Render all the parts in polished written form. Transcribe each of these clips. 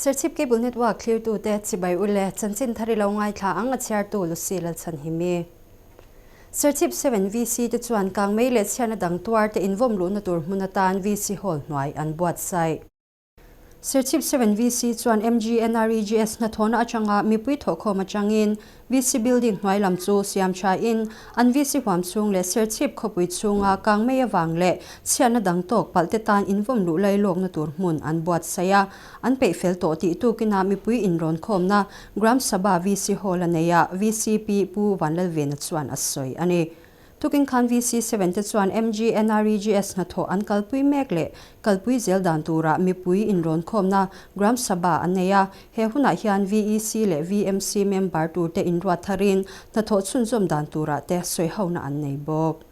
Serchhip Cable Network thlirtute chibai u le chanchin thar i lo ngaithla ang a chhiartu Lucy Lalchhanhimi. Serchhip 7 VC te chuan kangmei leh chhiarna dang tuar te invawm luhna tur hmun atan VC Hall hnuai an buatsaih. Serchhip 7 VC chuan MGNREGS hnathawhna atanga mipui thawhkhawm atangin VC building hnuai lam chu siam thain an VC huam chhung leh Serchhip khawpui chhunga kangmei avang leh chhiatna dang tawk palh te tan invawm luh lailawkna tur hmun an buatsaih a, an peih fel tawh tih tukinah mipui inrawnkhawmna Gram Sabha VC Hall a nei a, VCP Pu Vanlalvena chuan a sawi a ni. Tukin khan VC seven te chuan MGNREGS hnathawh an kalpui mek leh kalpui zel dan turah mipui inrawnkhawmna Gram Sabha an nei a, he hunah hian VEC leh VMC member turte inruat tharin hnathawh chhunzawm dan turah te sawihona an nei bawk.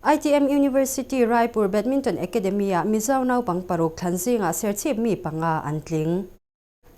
ITM University Raipur Badminton Academy-ah Mizo naupang paruk thlan zingah serchhip mi panga an tling.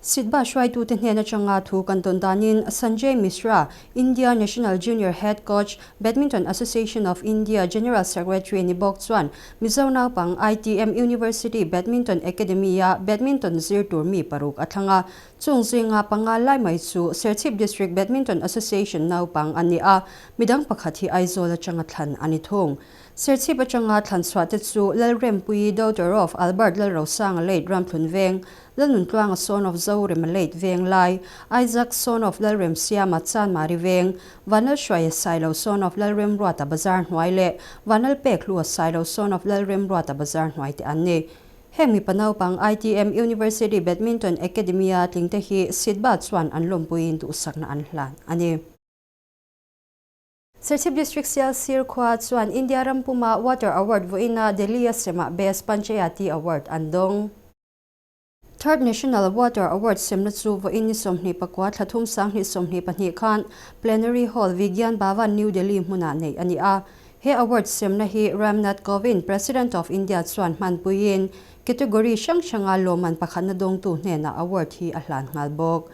Sitba hruaitute hnen atanga thu kan tawn danin Sanjay Mishra, India National Junior Head Coach, Badminton Association of India General Secretary ni bawk chuan Mizo naupang ITM University Badminton Academy-a badminton zir tur mi paruk a thlang a. Chung zinga panga lai mai chu Serchhip District Badminton Association naupang a ni a, midang pakhat hi Aizawl atanga thlan a ni thung. Serchhip atanga thlan chhuah te chu Lalrempuii daughter of Albert Lalrosanga late Ramthlun Veng, Lalnuntluanga son of Zorema late Venglai, Isaac son of Lalremsiama Chanmari Veng, Vanlalhruaia Sailo son of Lalremruata Bazar Hnuai leh Vanlalpekhlua Sailo son of Lalremruata Bazar Hnuai te an ni. Heng mipa naupang ITM University Badminton Academy-a tlingte hi Sitba chuan an lawmpuiin duhsakna an hlan a ni. Serchhip District Sialsir khua chuan India ram puma Water Award vawiina Delhi-a semah Best Panchayati Award an dawng. Third National Water Award semna chu vawiin ni 24 thla thum 2022 khan Plenary Hall, Vigyan Bhavan, New Delhi hmunah neih a ni a. He award semna hi Ram Nath Kovind, President of India chuan hmanpuiin category hrang hranga lawmman pakhatna dawngtu hnenah award hi a hlan nghal bawk.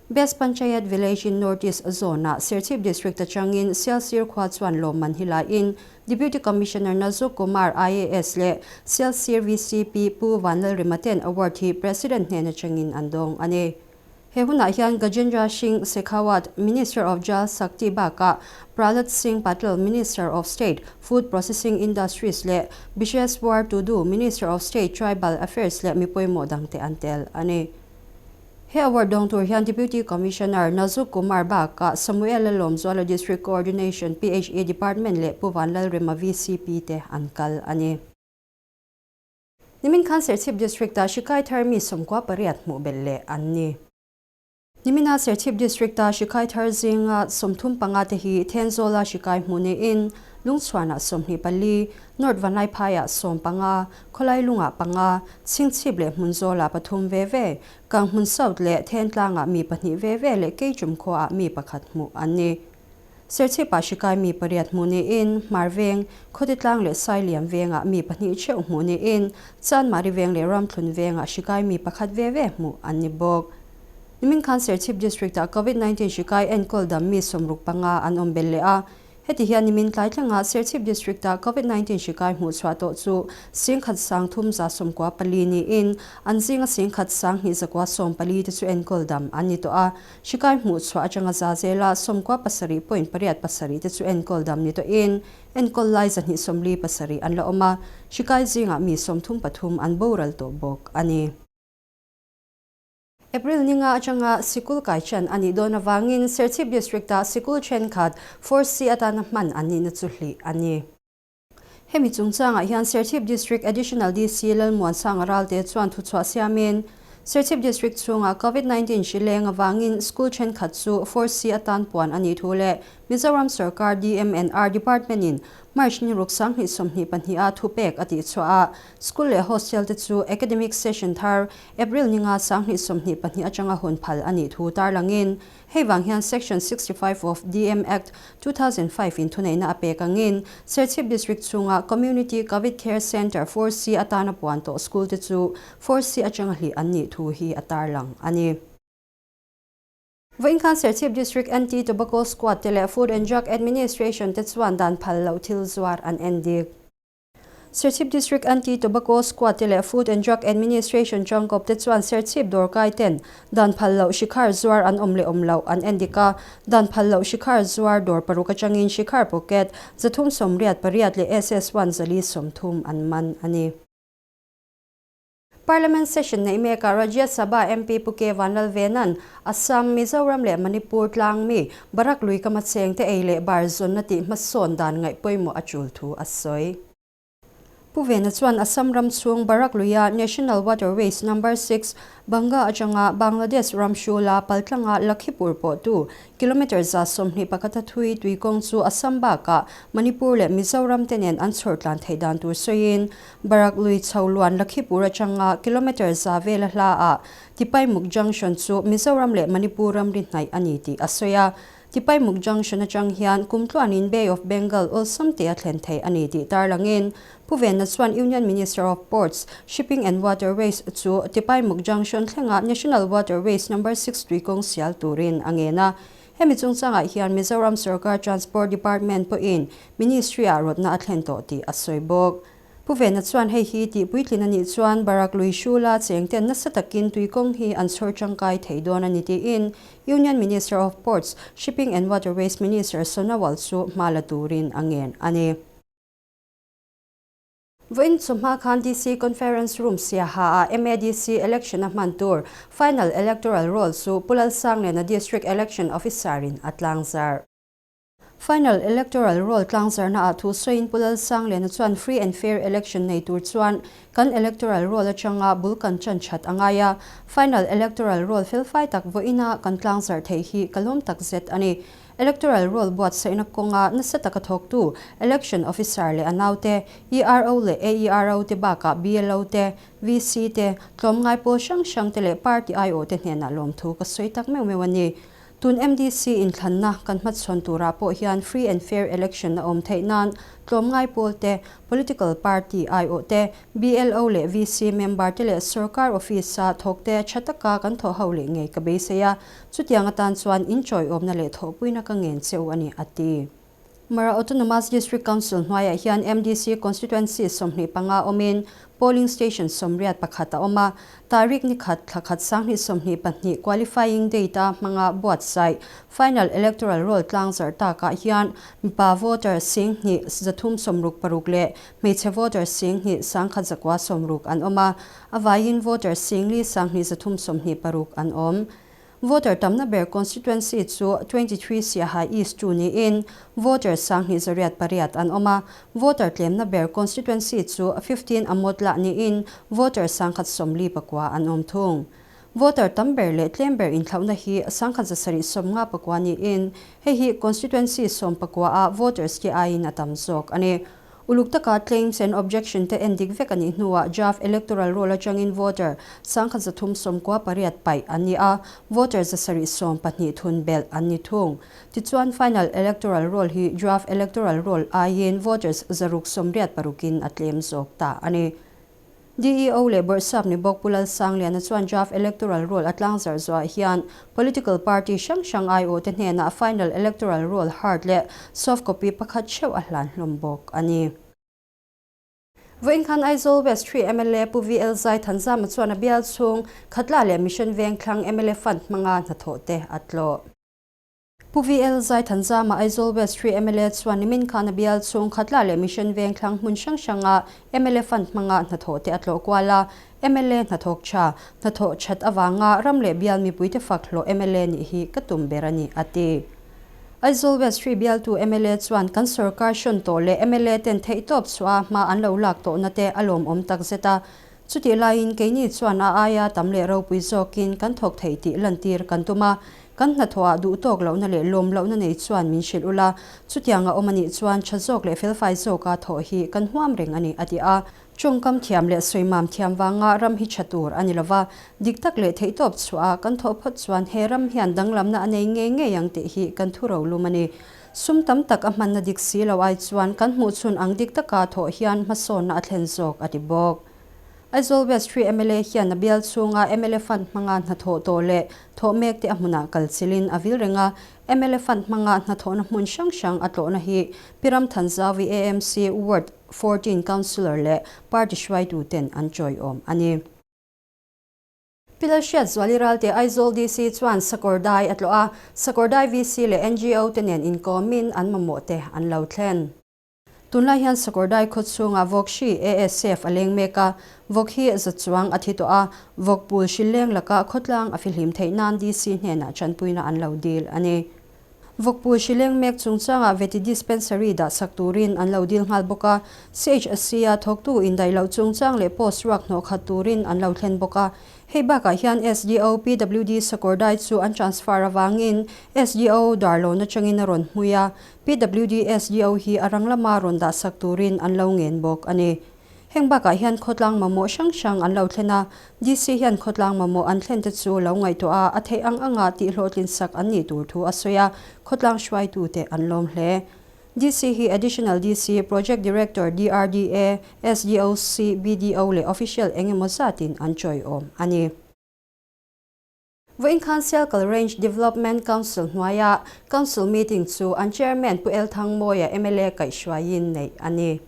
Best Panchayat Village in North East Zone-ah Serchhip District atangin Sialsir khua chuan lawmman hi laiin Deputy Commissioner Nazuk Kumar IAS leh Sialsir VCP Pu Vanlalrima ten award hi President hnen atangin an dawng a ni. He hunah hian Gajendra Singh Shekhawat, Minister of Jal Shakti bakah Prahlad Singh Patil, Minister of State, Food Processing Industries leh Bisheswar Tudu, Minister of State, Tribal Affairs leh mi pawimawh dangte an tel a ni. He award dawng tur hian Deputy Commissioner Nazuk Kumar bakah Samuel Lalawmzuala District Coordination PHE Department leh Pu Vanlalrema VCP te an kal a ni. Nimin khan Serchhip District-ah hri kai thar mi 98 hmuh belh leh an ni. Nimina Serchhip District-a hri kai thar zinga 35 te hi Thenzawla hri kai hmuh niin Lungchhuanah 24, North Vanlaiphaiah 15, Khawlailungah panga, Chhingchhip leh Hmunzawlah pathum ve ve, Kanghmun South leh Thentlangah mi pahnih ve ve leh Keichum khuaah mi pakhat hmuh an ni. Serchhipah hrikai mi pariat hmuh niin, Hmar Veng, Khawtitlang leh Sailiam Vengah mi pahnih theuh hmuh niin, Chanmari Veng leh Ramthlun Vengah hrikai mi pakhat ve ve hmuh an ni bawk. Nimin khan Serchhip District-ah Covid 19 hrikai enkawl dam mi 65 an awm belh leh a, Heti hian nimin tlai thlengah Serchhip District-ah Covid 19 hri kai hmuh chhuah tawh chu 10,394 niin an zinga 10,214 te chu enkawl dam an ni tawh a. Hri kai hmuh chhuah atanga za zela 97.87 te chu enkawl dam ni tawhin enkawl lai 247 an la awm a, hri kai zingah mi 33 an boral tawh bawk a ni. April ninga atanga sikul kai ṭan a nih dawn avangin Serchhip District-ah sikul ṭhenkhat Force atana hman an nihna chu hlih a ni. Hemi chungchangah hian Serchhip District Additional DC Lalmuansanga Ralte chuan thuchhuah siamin, Serchhip District chhungah Covid 19 hri leng avangin school ṭhenkhat chu Force atan puan a nih thu leh Mizoram sorkar DMNR Department-in March ni ruk 2022 a thupek a tihchhuah a, school leh hostel te chu academic session thar April ni nga 2022 atanga hun phal a nih thu tarlangin hei vang hian Section 65 of DM Act 2005 in thuneihna a pek angin Serchhip District chhunga Community Covid Care Centre 4C atana puan tawh school te chu 4C atanga hlih an nih thu hi a tarlang a ni. Vawiin khan Serchhip District Anti-Tobacco Squad te leh Food and Drug Administration te chuan dan phal loh thil zuar an en dik. Serchhip District Anti-Tobacco Squad te leh Food and Drug Administration tangkawp te chuan Serchhip dawrkai ten dan phal loh shikhar zuar an awm leh awm loh an en dik a, dan phal loh shikhar zuar dawr paruk atangin shikhar pocket 388 leh SS1 430 an man a ni. Parliament session neih mekah Rajya Sabha MP Pu K Vanlalvena'n Assam, Mizoram leh Manipur tlang mi Barak lui kama chengte ei leh bar zawnna tih hmasawn dan ngaih pawimawh a tul thu a sawi. Pu Vena chuan Assam ram chhung Barak luia National Waterways Number 6 Banga atanga Bangladesh ram hrula paltlanga Lakhipur pawhtu kilometre 121 a thui tuikawng chu Assam bakah Manipur leh Mizoram te nen an chhawr tlan theih dan tur sawiin Barak lui chho luan Lakhipur atanga kilometre 100 vela hlaah Tipaimukh Junction chu Mizoram leh Manipur ramri hnaih a ni tih a sawi a. Tipaimukh Junction atang hian kum tluanin Bay of Bengal awlsam te a thlen thei a ni tih tarlangin Pu Vena chuan Union Minister of Ports, Shipping and Waterways chu Tipaimukh Junction thlenga National Waterways Number 6 tuikawng sial turin a ngen a. Hemi chungchangah hian Mizoram Sarkar Transport Department pawhin Ministry-ah rawtna a thlen tawh tih a sawi bawk. Pu Vena chuan hei hi tih puitlin a nih chuan Barak lui hrula chengten nasa takin tuikawng hi an chhawr tangkai thei dawn a ni tiin Union Minister of Ports, Shipping and Waterways Minister Sonowal chu hma la turin a ngen a ni. Vawiin chawhma khan DC Conference Room Siaha ah MADC election a hman tur Final Electoral Roll chu Pu Lalsangliana District Election Officer in a tlangzarh. Final Electoral Roll tlangzarhna ah thu sawiin Pu Lalsangliana chuan Free and Fair Election nei tur chuan kan Electoral Roll atanga bul kan chan that a ngai a, Final Electoral Roll felfai tak vawiina kan tlangzarh theih hi ka lawm tak zet a ni. Electoral Roll buatsaihna kawnga nasa taka thawktu Election Officer leh a naute, ERO leh AERO te bakah BLO te, VC te, tlawmngai pawl hrang hrang te leh party aiawh te hnenah lawmthu ka sawi tak meuh meuh a ni. Tun MDC inthlanna kan hmachhawn turah pawh hian free and fair election a awm theih nan tlawmngai pawl te, political party aiawh te, BLO leh VC member te leh sorkar office-a thawk te tha taka kan thawh ho leh ngei ka beisei a, chutiang atan chuan inchawiawmna leh thawhpuina ka ngen cheu a ni, a ti. Mara Autonomous District Council hnuaiah hian MDC Constituency 25 awmin Polling Station 81 a awm a, tarik ni khat thla khat 2022 qualifying date a hmanga buatsaih Final Electoral Roll tlangzarh takah hian mipa voter 2366 leh hmeichhe voter 21,960 an awm a, a vaiin voter 4,326 an awm. Voter tamna ber constituency chu 23 Siaha East 2 niin voter 2800 an awm a, voter tlemna ber constituency chu 15 Amawtla niin voter 149 an awm thung. Voter tam ber leh tlem ber inthlauhna hi 1759 niin hei hi constituency 19 a voters te aiin a tam zawk a ni. Uluk taka claims and objection te en dik vek a nih hnuah draft electoral roll atangin voter 1398 paih an ni a, voter 712 thun belh an ni thung. Tichuan final electoral roll hi draft electoral roll aiin voters 686 in a tlem zawk ta a ni. DEO leh Bawrhsap ni bawk Pu Lalsangliana chuan draft electoral roll a tlangzarh zuah hian political party hrang hrang aiawh te hnenah final electoral roll hard leh soft copy pakhat theuh a hlan hlawm bawk a ni. Vawiin khan Aizawl West 3 mla Pu VL Zai Thanzama chuan a bial chhung Khatla leh Mission Vengthlang mla Fund hmanga hnathawh te a tlawh. Pu VL Zai Thanzama Aizawl West 3 mla chuan nimin khan a bial chhung Khatla leh Mission Vengthlang hmun hrang hranga mla Fund hmanga hnathawh te a tlawh kual a, mla hnathawk tha, hnathawh that avanga ram leh bial mipuite fak hlawh mla nih hi ka tum ber a ni, a ti. Aizawl West 3 bialtu mla chuan kan sorkar hrawn tawh leh mla ten theihtawp chhuah a hma an lo lak tawhna te a lawmawm takzet a, chutih laiin keini chuan a aia tam leh ropui zawkin kan thawk thei tih lantir kan tum a, Kan hnathawhah duh tawk lohna leh lawm lohna nei chuan min hrilh ula, chutianga awm a nih chuan tha zawk leh felfai zawka thawh hi kan huam reng a ni, a ti a. Tawngkam thiam leh sawimam thiam vanga ram hi tha tur a ni lova, dik tak leh theihtawp chhuah a kan thawh phawt chuan he ram hian danglamna a nei ngei ngei ang tih hi kan thu rolum a ni. Sum tam tak a hmanna dik si lo ai chuan kan hmuhchhun ang dik taka thawh hian hmasawnna a thlen zawk, a ti bawk. Aizawl West 3 mla hian a bial chhunga mla Fund hmanga hnathawh tawh leh thawh mek te a hmunah kal chilin a vil reng a, mla Fund hmanga hnathawhna hmun hrang hrang a tlawhna hi Piram Thanzawi AMC Ward. 14 Councillor leh Party hruaituten an tawiawm a ni. Pilalhriat Zuali Ralte Aizawl DC chuan Sakawrdai a tlawh a, Sakawrdai VC leh NGO te nen inkawmin an mamawh te an lo thlen. Tunlai hian Sakawrdai khaw chhungah vawk hri ASF a leng mek a, vawk hi za chuang a thi tawh a, vawk pul hri leng lakah khawtlang a fihlim theih nan DC hnenah tanpuina an lo dil a ni. Vawkpui hri leng mek chungchangah Veti Dispensary dah sak turin an lo dil nghal bawk a, CHSC-a thawktu indaih loh chungchang leh post ruak hnawh khat turin an lo thlen bawk a. Hei bakah hian SDO PWD Sakawrdai chu an transfer avangin SDO Darlawn atangin a rawn hmui a, PWD SDO hi a rang lama rawn dah sak turin an lo ngen bawk a ni. Heng bakah hian khawtlang mamawh hrang hrang an lo thlen a, DC hian khawtlang mamawh an thlen te chu lo ngaihtuah a, a theih ang anga tihhlawhtlin sak an nih tur thu a sawi a, khawtlang hruaitute an lawm hle. DC hi Additional DC, Project Director DRDA, SDOC, BDO leh Official eng emaw zatin an chawiawm a ni. Vawiin khan Sialkal Range Development Council hnuaia Council meeting chu an Chairman Pu El Thangmawia mla kaihhruaiin neih a ni.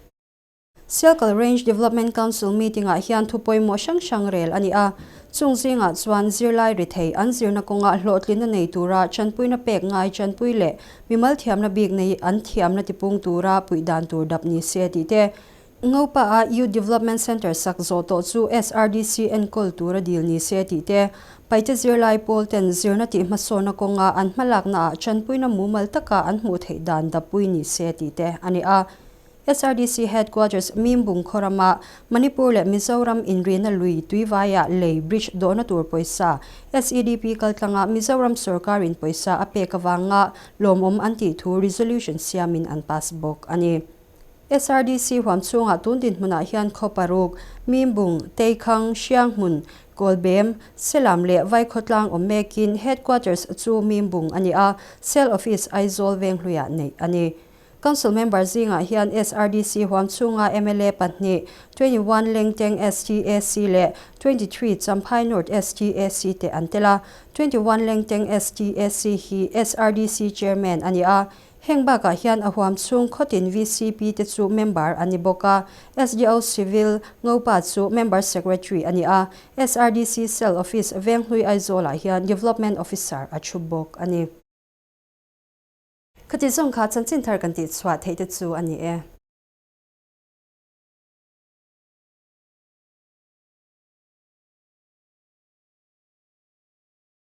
Sialkal Range Development Council meeting-ah hian thu pawimawh hrang hrang rel a ni a, chung zingah chuan zirlai rethei an zirna kawngah hlawhtlinna nei tura tanpuina pek ngai tanpui leh mimal thiamna bik nei an thiamna tipung tura puih dan tur dap ni se tih te, Ngopa-a Youth Development Centre sak zawh tawh chu SRDC enkawl tura dil ni se tih te, Paite zirlai pawl ten zirna tih hmasawnna kawnga an hmalaknaah tanpuina mumal taka an hmuh theih dan dappui ni se tih te a ni a. SRDC Headquarters Mimbung khaw rama Manipur leh Mizoram inrina lui tuivaiah lei bridge dawhna tur pawisa SEDP kaltlanga Mizoram sorkarin pawisa a pek avanga lawmawm an tih thu resolution siamin an pass bawk a ni. SRDC huam chhungah tun dinhmunah hian khaw paruk, Mimbung, Teikhang, Hrianghmun, Kawlbem, Selam leh Vaikhawtlang awm mekin Headquarters chu Mimbung a ni a, Cell Office Aizawl Venghluiah neih a ni. Council member zingah hian SRDC huam chhunga mla pahnih, 21 Lengteng STAC leh 23 Champhai North STAC te an tel a. 21 Lengteng STAC hi SRDC Chairman a ni a. Heng bakah hian a huam chhung khawtin VCP te chu member an ni bawk a. SDO Civil Ngopa chu Member Secretary a ni a. SRDC Cell Office Venghlui Aizawlah hian Development Officer a thu bawk a ni. Khati zawng kha chanchin thar kan tih chhuah theih te chu a ni e.